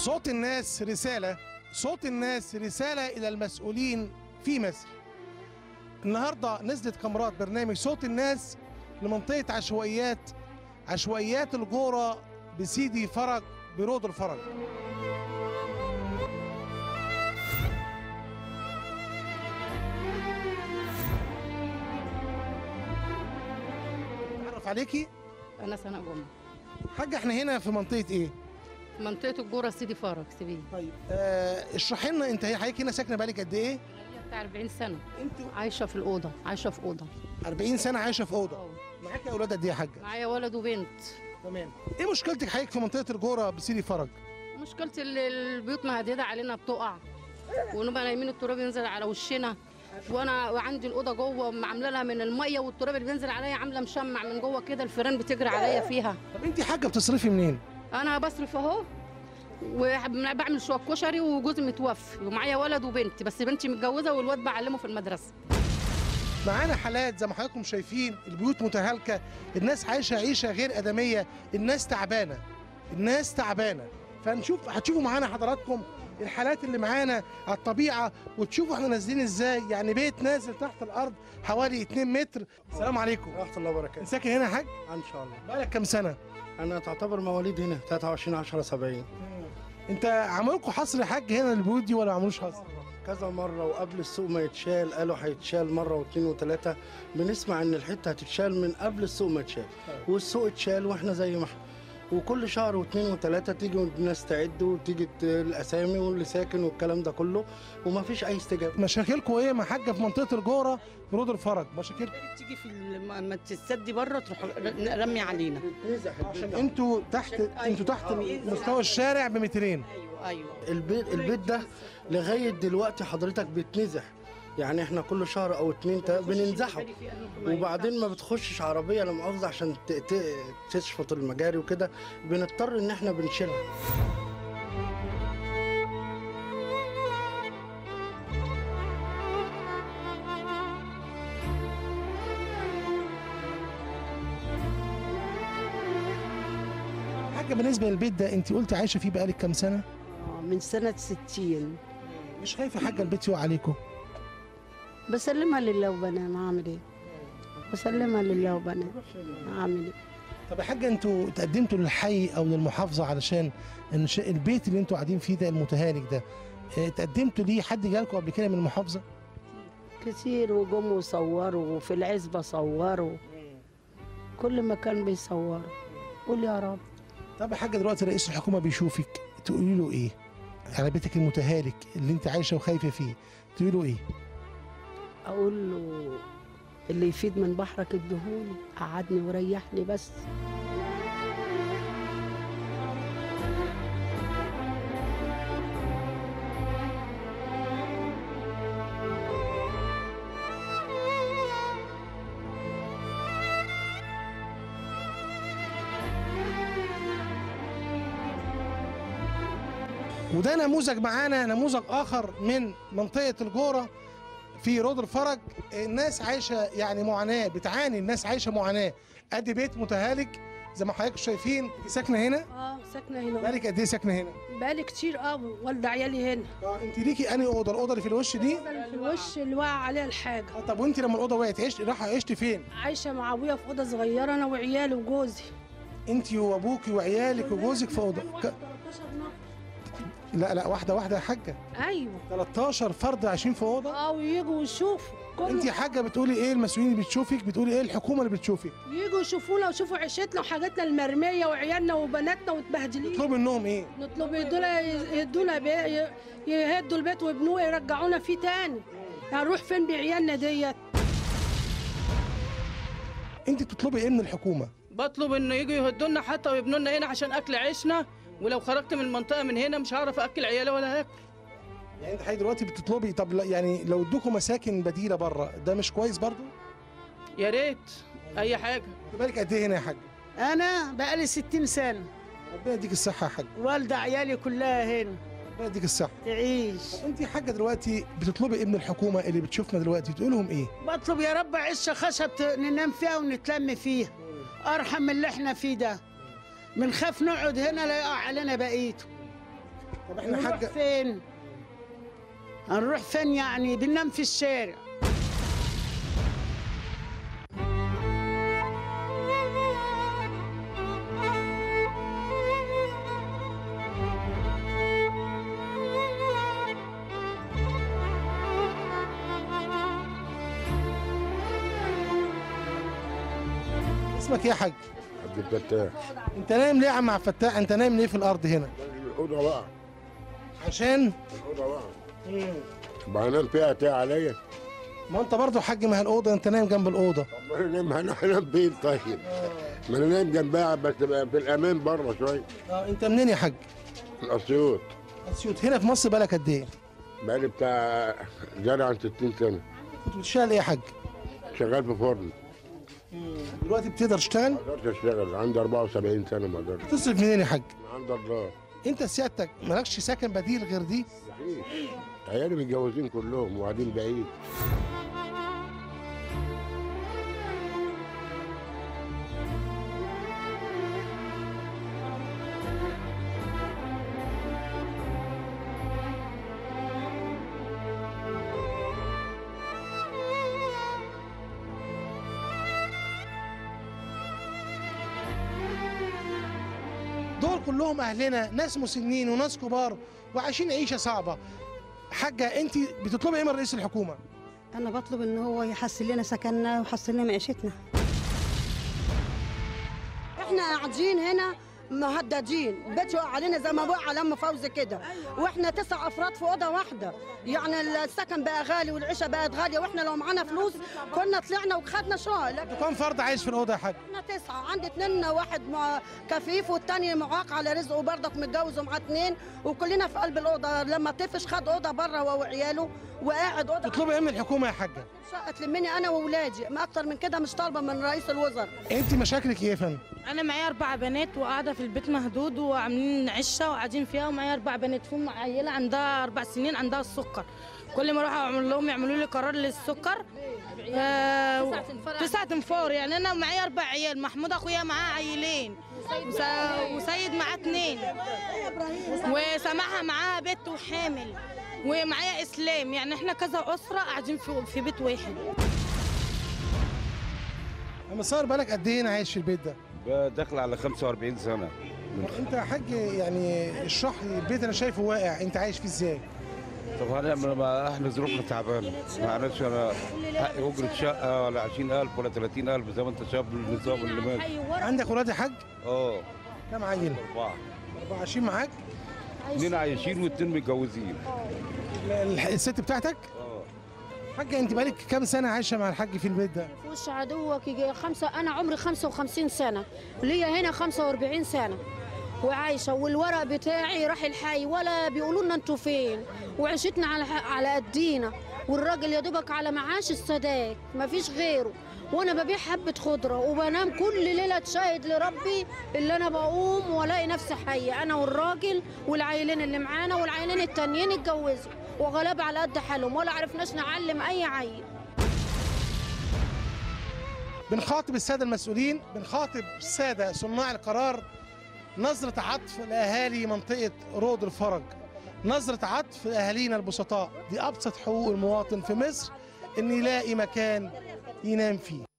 صوت الناس رسالة، صوت الناس رسالة إلى المسؤولين في مصر. النهاردة نزلت كاميرات برنامج صوت الناس لمنطقة عشوائيات الجورة بسيدي فرج برود الفرج. أتعرف عليكي؟ أنا سناء جمعة. حاجة، احنا هنا في منطقة إيه؟ منطقة الجورة سيدي فرج سبيل. طيب اشرحي لنا، انت حضرتك هنا ساكنة بقالك قد إيه؟ أنا بتاع 40 سنة. انت عايشة في الأوضة، عايشة في أوضة. 40 سنة عايشة في أوضة. معاكي أولاد قد إيه يا حاجة؟ معايا ولد وبنت. تمام. إيه مشكلتك حضرتك في منطقة الجورة بسيدي فرج؟ مشكلتي البيوت مهددة علينا، بتقع ونبقى نايمين التراب ينزل على وشنا، وانا وعندي الاوضة جوه عامله لها من المية والتراب اللي بينزل عليا عامله مشمع من جوه كده، الفيران بتجري عليا فيها. طب انت حاجة بتصرفي منين؟ انا بصرف اهو، وبعمل شوية كشري، وجوزي متوفي، ومعايا ولد وبنت، بس بنتي متجوزة والواد بعلمه في المدرسة. معانا حالات زي ما حضراتكم شايفين، البيوت متهالكه، الناس عايشه عيشه غير ادميه، الناس تعبانة، الناس تعبانة. فنشوف، هتشوفوا معانا حضراتكم الحالات اللي معانا على الطبيعة، وتشوفوا احنا نازلين ازاي. يعني بيت نازل تحت الارض حوالي 2 متر. السلام عليكم ورحمة الله وبركاته. ساكن هنا يا حاج؟ ان شاء الله. بقالك كام سنة؟ انا تعتبر مواليد هنا 23/10/70. انت عملوا لكم حصر يا حاج هنا للبيوت دي ولا ما عملوش حصر؟ كذا مرة، وقبل السوق ما يتشال قالوا هيتشال مرة واثنين وثلاثة. بنسمع ان الحتة هتتشال من قبل السوق ما يتشال، والسوق اتشال واحنا زي ما احنا. وكل شهر واثنين وثلاثة تيجي الناس تعد وتيجي الاسامي واللي ساكن والكلام ده كله، وما فيش اي استجابة. مشاكلكم ايه يا حاجة في منطقة الجوره برود الفرج؟ مشاكلكم تيجي في لما تسدي بره تروح رمي علينا، عشان انتوا تحت، انتوا تحت مستوى الشارع بمترين. ايوه. البيت ده لغاية دلوقتي حضرتك بيتنزح، يعني احنا كل شهر او اتنين بننزحه، وبعدين ما بتخشش عربية لا مؤاخذة عشان تشفط المجاري وكده، بنضطر ان احنا بنشيلها. حاجة بالنسبة للبيت ده، انت قلتي عايشه فيه بقالك كام سنة؟ من سنة 60. مش خايفة حاجة البيت يقع عليكم؟ بسلمها لله وبنام، اعمل ايه؟ بسلمها لله وبنام، اعمل ايه؟ طب يا حاجة، انتوا تقدمتوا للحي او للمحافظة علشان البيت اللي انتوا قاعدين فيه ده المتهالك ده، تقدمتوا ليه؟ حد جالكم قبل كده من المحافظة؟ كتير، وجم وصوروا، وفي العزبة صوروا، كل مكان بيصوروا. قول يا رب. طب يا حاجة، دلوقتي رئيس الحكومة بيشوفك، تقولي له ايه؟ على بيتك المتهالك اللي انت عايشه وخايفة فيه، تقولي له ايه؟ اقول له اللي يفيد من بحرك اديهولي، قعدني وريحني بس. وده نموذج معانا، نموذج اخر من منطقة الجوره في رود الفرج. الناس عايشه يعني معاناة، بتعاني، الناس عايشه معاناة. ادي بيت متهالك زي ما حضراتكم شايفين. ساكنة هنا؟ ساكنة هنا. بقالك قد ايه ساكنة هنا؟ بقالي كتير قوي، والده عيالي هنا. انت ليكي انهي اوضة؟ الاوضة اللي في الوش دي؟ الاوضة اللي في الوش اللي وقع عليها الحاجة. طب وانت لما الاوضة وقعت عشتي رايحة عشتي فين؟ عايشه مع ابويا في اوضة صغيرة، انا وعيالي وجوزي. انت وابوكي وعيالك وجوزك في اوضة؟ 13 نفر. لا لا، واحدة واحدة يا حاجة. ايوه، 13 فرد عايشين في اوضة. ويجوا يشوفوا. انت يا حاجة بتقولي ايه المسؤولين اللي بتشوفك؟ بتقولي ايه الحكومة اللي بتشوفك؟ يجوا يشوفونا ويشوفوا عيشتنا وحاجاتنا المرميه وعيالنا وبناتنا ومتبهدلين. تطلبي منهم ايه؟ نطلب يدونا يهدوا البيت ويبنوه، يرجعونا فيه تاني. هنروح فين بعيالنا ديت؟ انت بتطلبي ايه من الحكومة؟ بطلب انه يجوا يهدوا لنا حتى ويبنوا لنا هنا عشان اكل عيشنا، ولو خرجت من المنطقة من هنا مش هعرف اكل عيالي ولا هاكل. يعني انت حضرتك دلوقتي بتطلبي، طب يعني لو ادوكوا مساكن بديله بره ده مش كويس برضو؟ يا ريت اي حاجة. بالك قد ايه هنا يا حاج؟ انا بقالي 60 سنة. ربنا يديك الصحة يا حاج. والده عيالي كلها هنا. ربنا يديك الصحة. تعيش. طب انت يا حاجة دلوقتي بتطلبي ايه من الحكومة اللي بتشوفنا دلوقتي؟ تقول لهم ايه؟ بطلب يا رب عشه خشب ننام فيها ونتلم فيها، ارحم من اللي احنا فيه ده. بنخاف نقعد هنا لا يقع علينا بقيته. طب احنا نروح فين؟ هنروح فين يعني؟ بننام في الشارع. اسمك ايه يا حاج؟ عبد الفتاح. انت نايم ليه يا عم عبد الفتاح؟ انت نايم ليه في الارض هنا؟ الاوضة بقى. عشان؟ الاوضة بقى. طب هنام فيها تاع عليا؟ ما انت برضه يا حاج، ما هي الاوضة، انت نايم جنب الاوضة. طب ما انا نايم، هنام فين طيب؟ ما انا نايم جنبها بس في الامان بره شوية. انت منين يا حاج؟ من اسيوط. اسيوط. هنا في مصر بقالك قد ايه؟ بقالي بتاع زيادة عن 60 سنة. كنت بتشتغل ايه يا حاج؟ شغال في فرن. دلوقتي بتقدر تشتغل؟ ما اقدرش اشتغل، عندي 74 سنة ما اقدرش. تصرف منين يا حاج؟ من عند الله. انت سيادتك مالكش سكن بديل غير دي؟ مفيش، عيالي متجوزين كلهم وقاعدين بعيد. دول كلهم اهلنا، ناس مسنين وناس كبار وعايشين عيشه صعبة. حاجة، انت بتطلبي ايه من رئيس الحكومة؟ انا بطلب ان هو يحسن لنا سكننا ويحسن لنا معيشتنا. احنا قاعدين هنا مهددين، بيت يقع علينا زي ما وقع على ام فوزي كده، واحنا 9 افراد في اوضة واحدة، يعني السكن بقى غالي والعيشه بقت غالية، واحنا لو معانا فلوس كنا طلعنا وخدنا شقه. كم فرد عايش في الاوضة يا حاج؟ احنا 9، عندي 2، واحد كفيف والثاني معاق على رزقه برضك متجوز ومعاه 2، وكلنا في قلب الاوضة. لما طفش خد اوضة بره هو وعياله وقاعد اوضة. تطلبي ايه من الحكومة يا حاجة؟ شقه تلمني انا واولادي، ما اكتر من كده مش طالبه من رئيس الوزراء. انت مشاكلك ايه يا فندم؟ انا معايا 4 بنات وقاعدة في البيت مهدود وعاملين عشه وقاعدين فيها، ومعايا 4 بنات فيهم عيله عندها 4 سنين عندها السكر، كل ما اروح اعمل لهم يعملوا لي قرار للسكر. 9 انفار، يعني انا معايا 4 عيال، محمود اخويا معاه عيلين، وسيد معاه 2، وسماحة معاها بنت وحامل، ومعايا اسلام، يعني احنا كذا اسره قاعدين في بيت واحد. اما صار بالك قد ايه هنا عايش في البيت ده؟ داخل على 45 سنة. انت يا حاج يعني اشرح لي البيت انا شايفه واقع، انت عايش فيه ازاي؟ طب هنعمل، ما احنا ظروفنا تعبانة، ما عرفش انا حقي اجره شقه ولا 20000 ولا 30000 زي ما انت شايف النظام اللي ماشي. عندك ولاد يا حاج؟ اه. كم عيل؟ 4. 4 عايشين معاك؟ 2 عايشين و2 متجوزين. الست بتاعتك؟ اه. حاجة انت بقالك كام سنة عايشة مع الحاج في البيت ده؟ في وش عدوك يجي 5، أنا عمري 55 سنة، ليا هنا 45 سنة وعايشة، والورق بتاعي راح الحي ولا بيقولوا لنا انتوا فين، وعيشتنا على قدينا، والراجل يا دوبك على معاش السداد مفيش غيره، وانا ببيع حبة خضرة وبنام كل ليلة اتشهد لربي اللي انا بقوم والاقي نفسي حية، انا والراجل والعيلين اللي معانا والعيلين التانيين اتجوزوا وغلابة على قد حالهم ولا عرفناش نعلم اي عيل. بنخاطب السادة المسؤولين، بنخاطب السادة صناع القرار، نظرة عطف لأهالي منطقة روض الفرج، نظرة عطف لأهالينا البسطاء، دي أبسط حقوق المواطن في مصر إن يلاقي مكان ينام فيه.